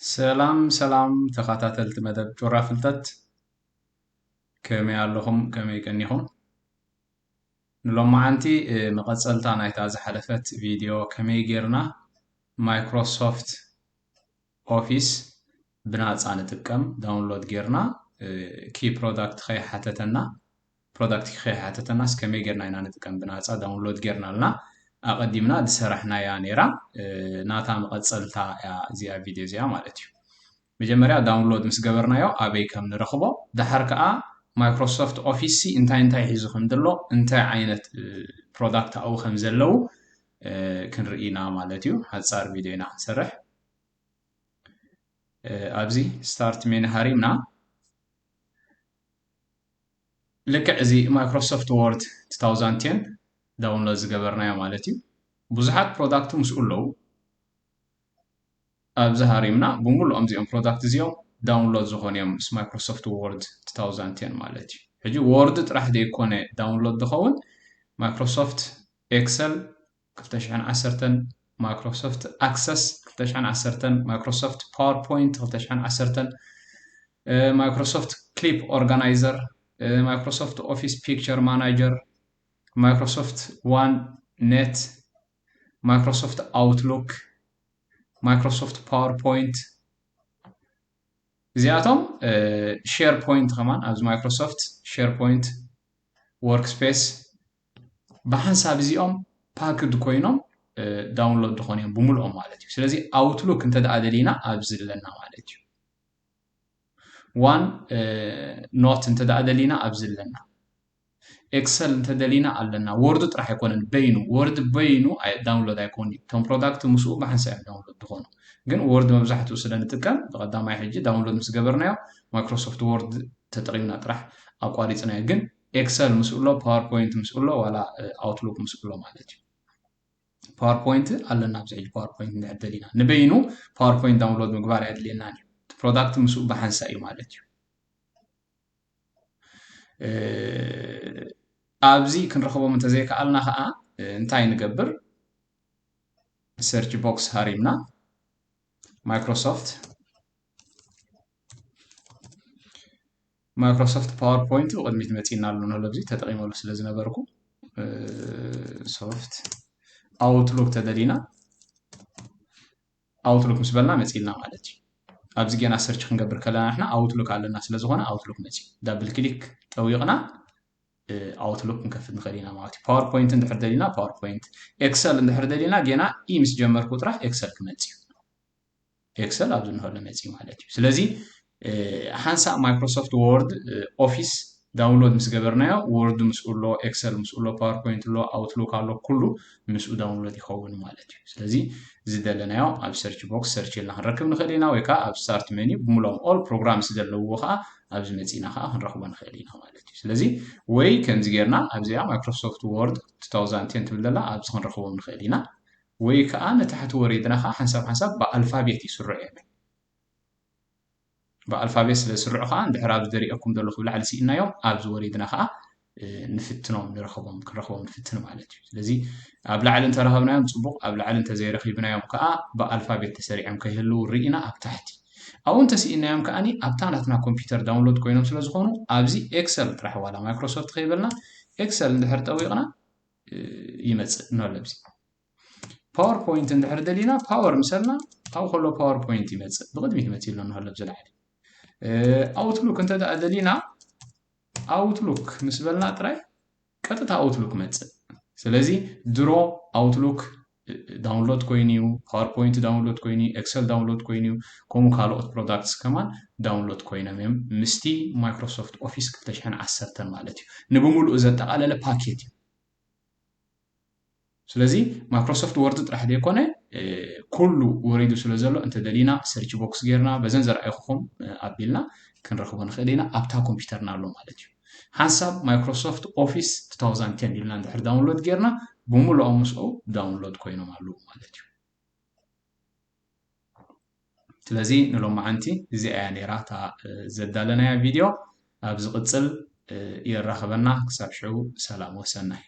ሰላም ሰላም ተኸታተልቲ መደብ ጩራ ፍልጠት፣ ከመይ ኣለኹም? ከመይ ቀኒኹም? ንሎማዓንቲ፣ እ፣ መቐጸልታ ናይታ ዝሓለፈት ቪድዮ ከመይ ጌርና ማይክሮሶፍት ኦፊስ ብናጻ ንጥቀም፣ ዳውንሎድ ጌርና፣ እ፣ ኪ ፕሮዳክት ከይሓተተና፣ ፕሮዳክት ከይሓተተናስ ከመይ ጌርና ኢና ንጥቀም ብናጻ ዳውንሎድ ጌርና ኣለና። ኣቐዲምና ዝሰራሕናያ ነይራ፣ እ፣ ናታ መቐጸልታ እያ እዚኣ ቪድዮ እዚኣ ማለት እዩ። መጀመርያ ዳውንሎድ ምስ ገበርናዮ ኣበይ ከም ንረኽቦ፣ ደሓር ከኣ ማይክሮሶፍት ኦፊስ ሲ እንታይ እንታይ ሒዙ ከም ዘሎ፣ እንታይ ዓይነት፣ እ፣ ፕሮዳክት ኣብኡ ከም ዘለዉ፣ እ፣ ክንርኢ ኢና ማለት እዩ። ሓጻር ቪድዮ ኢና ክንሰርሕ። እ፣ ኣብዚ ስታርት ሜኑ ሃሪምና ልክዕ እዚ ማይክሮሶፍት ወርድ two thousand ten ዳውንሎድ ዝገበርናዮ ማለት እዩ። ብዙሓት ፕሮዳክት ምስኡ ኣለዉ። ኣብዚ ሃሪምና ብምሉኦም እዚኦም ፕሮዳክት እዚኦም ዳውንሎድ ዝኾኑ እዮም ምስ ማይክሮሶፍት ወርድ two thousand ten ማለት እዩ። ሕጂ ወርድ ጥራሕ ዘይኮነ ዳውንሎድ ዝኸውን፣ ማይክሮሶፍት ኤክሰል ክልተ ሽሕን ዓሰርተን፣ ማይክሮሶፍት ኣክሰስ ክልተ ሽሕን ዓሰርተን፣ ማይክሮሶፍት ፓወርፖይንት ክልተ ሽሕን ዓሰርተን፣ እ፣ ማይክሮሶፍት ክሊፕ ኦርጋናይዘር፣ እ፣ ማይክሮሶፍት ኦፊስ ፒክቸር ማናጀር፣ ማይክሮሶፍት ዋን ኔት፣ ማይክሮሶፍት ኣውትሉክ፣ ማይክሮሶፍት ፓወርፖይንት፣ እዚኣቶም፣ እ፣ ሼር ፖይንት ከማን ኣብዚ ማይክሮሶፍት ሼር ፖይንት ወርክስፔስ ብሓንሳብ እዚኦም ፓክድ ኮይኖም፣ እ፣ ዳውንሎድ ዝኾኑ እዮም ብምልኦም ማለት እዩ። ስለዚ ኣውትሉክ እንተ ደኣ ደሊና ኣብዚ ኣለና ማለት እዩ። ዋን፣ እ፣ ኖት እንተ ደኣ ደሊና ኣብዚ ኣለና። ኤክሰል እንተ ደሊና ኣለና። ወርድ ጥራሕ ኣይኮነን፣ በይኑ፣ ወርድ በይኑ ኣይ-፣ ዳውንሎድ ኣይኮን እዩ። እቶም ፕሮዳክት ምስኡ ብሓንሳብ እዮም ዳውንሎድ ዝኾኑ። ግን ወርድ መብዛሕትኡ ስለ ንጥቀም፣ ብቐዳማይ ሕጂ ዳውንሎድ ምስ ገበርናዮ፣ ማይክሮሶፍት ወርድ ተጠቒምና ጥራሕ ኣቋሪጽናዮ። ግን ኤክሰል ምስኡ ኣሎ፣ ፓወርፖይንት ምስኡ ኣሎ፣ ዋላ፣ እ፣ ኣውትሉክ ምስኡ ኣሎ ማለት እዩ። ፓወርፖይንት ኣለና፣ ኣብዚ ሕጂ ፓወርፖይንት እንድሕር ደሊና። ንበይኑ ፓወርፖይንት ዳውንሎድ ምግባር ኣየድልየናን እዩ። እቲ ፕሮዳክት ምስኡ ብሓንሳብ እዩ ማለት እዩ። እ፣ ኣብዚ ክንረኽቦም እንተዘይከኣልና ኸኣ፣ እ፣ እንታይ ንገብር? ሰርች ቦክስ ሃሪምና ማይክሮሶፍት፣ ማይክሮሶፍት ፓወርፖይንት ብቕድሚት መጺእና ኣሎ፣ ንለብዚ ተጠቒመሉ ስለ ዝነበርኩ፣ እ፣ ሶፍት ኣውትሉክ ተደሊና፣ ኣውትሉክ ምስ በልና መጺእልና ማለት እዩ። ኣብዚ ጌና ሰርች ክንገብር ከለና ንሕና ኣውትሉክ ኣለና ስለ ዝኾነ ኣውትሉክ መጺኡ። ዳብል ክሊክ ጠዊቕና፣ እ፣ ኣውትሉክ ክንከፍት ንኽእል ኢና ማለት እዩ። ፓወርፖይንት እንድሕር ደሊና ፓወርፖይንት፣ ኤክሰል እንድሕር ደሊና ጌና ኢ ምስ ጀመርኩ ጥራሕ ኤክሰል ክመጽእ እዩ። ኤክሰል ኣብዚ ንኸሎ መጺኡ ማለት እዩ። ስለዚ፣ እ፣ ሓንሳእ ማይክሮሶፍት ወርድ፣ እ፣ ኦፊስ ዳውንሎድ ምስ ገበርናዮ፣ ወርድ ምስኡ ኣሎ፣ ኤክሰል ምስኡ ኣሎ፣ ፓወርፖይንት ኣሎ፣ ኣውትሉክ ኣሎ፣ ኩሉ ምስኡ ዳውንሎድ ይኸውን ማለት እዩ። ስለዚ ዝደለናዮ ኣብ ሰርች ቦክስ ሰርች ኢልና ክንረክብ ንኽእል ኢና፣ ወይ ከዓ ኣብ ስታርት ሜኒ ብምሎም ኦል ፕሮግራምስ ዘለውዎ ከዓ ኣብዚ መጺእና ከዓ ክንረኽቦ ንኽእል ኢና ማለት እዩ። ስለዚ ወይ ከምዚ ጌርና ኣብዚኣ ማይክሮሶፍት ወርድ two thousand ten ትብል ዘላ ኣብዚ ክንረኽቦም ንኽእል ኢና፣ ወይ ከዓ ንታሕቲ ወሪድና ከዓ ሓንሳብ ሓንሳብ ብኣልፋቤት ይስርዑ እዮም። ብኣልፋቤት ስለ ዝስርዑ ከዓ እንድሕር ኣብዚ ደሪኤኩም ዘለኹ ብላዕሊ ስኢናዮም ኣብዚ ወሪድና ከዓ፣ እ፣ ንፍትኖም ንረኽቦም፣ ክንረኽቦም ንፍትን ማለት እዩ። ስለዚ ኣብ ላዕሊ እንተረኸብናዮም ጽቡቕ፣ ኣብ ላዕሊ እንተዘይረኺብናዮም ከዓ ብኣልፋቤት ተሰሪዖም ከይህልዉ ርኢና ኣብ ታሕቲ። ኣብኡ እንተስኢናዮም ከዓኒ ኣብታ ናትና ኮምፒውተር ዳውንሎድ ኮይኖም ስለ ዝኾኑ ኣብዚ ኤክሰል ጥራሕ ዋላ ማይክሮሶፍት ከይበልና ኤክሰል እንድሕር ጠዊቕና፣ እ፣ ይመጽእ ንሎ ኣብዚ። ፓወርፖይንት እንድሕር ደሊና ፓወር ምሰልና ኣብኡ ከሎ ፓወርፖይንት ይመጽእ፣ ብቕድሚት መጺእ ኣሎ ንሎ ኣብዚ ላዕሊ። እ፣ ኣውትሉክ እንተ ደኣ ደሊና ኣውትሉክ ምስ በልና ጥራይ ቀጥታ ኣውትሉክ መጽእ። ስለዚ ድሮ ኣውትሉክ ዳውንሎድ ኮይኑ እዩ፣ ፓወርፖይንት ዳውንሎድ ኮይኑ እዩ፣ ኤክሰል ዳውንሎድ ኮይኑ እዩ፣ ከምኡ ካልኦት ፕሮዳክትስ ከማን ዳውንሎድ ኮይኖም እዮም ምስቲ ማይክሮሶፍት ኦፊስ ክልተ ሽሕን ዓሰርተን ማለት እዩ። ንብምሉኡ ዘጠቓለለ ፓኬት እዩ። ስለዚ ማይክሮሶፍት ወርድ ጥራሕ ዘይኮነ፣ እ፣ ኩሉ ወሪዱ ስለ ዘሎ እንተደሊና ሰርች ቦክስ ጌርና በዘን ዘርኣይኹም፣ እ፣ ኣቢልና ክንረኽቦ ንኽእል ኢና። ኣብታ ኮምፒውተርና ኣሎ ማለት እዩ። ሓንሳብ ማይክሮሶፍት ኦፊስ two thousand ten ኢልና እንድሕር ዳውንሎድ ጌርና ብምሉኦም ምስኡ ዳውንሎድ ኮይኖም ኣለዉ ማለት እዩ። ስለዚ ንሎማዓንቲ እዚኣ እያ ነይራ እታ፣ እ፣ ዘዳለናያ ቪድዮ። ኣብ ዝቕጽል፣ እ፣ የራኽበና። ክሳብ ሽዑ ሰላም ወሰናይ።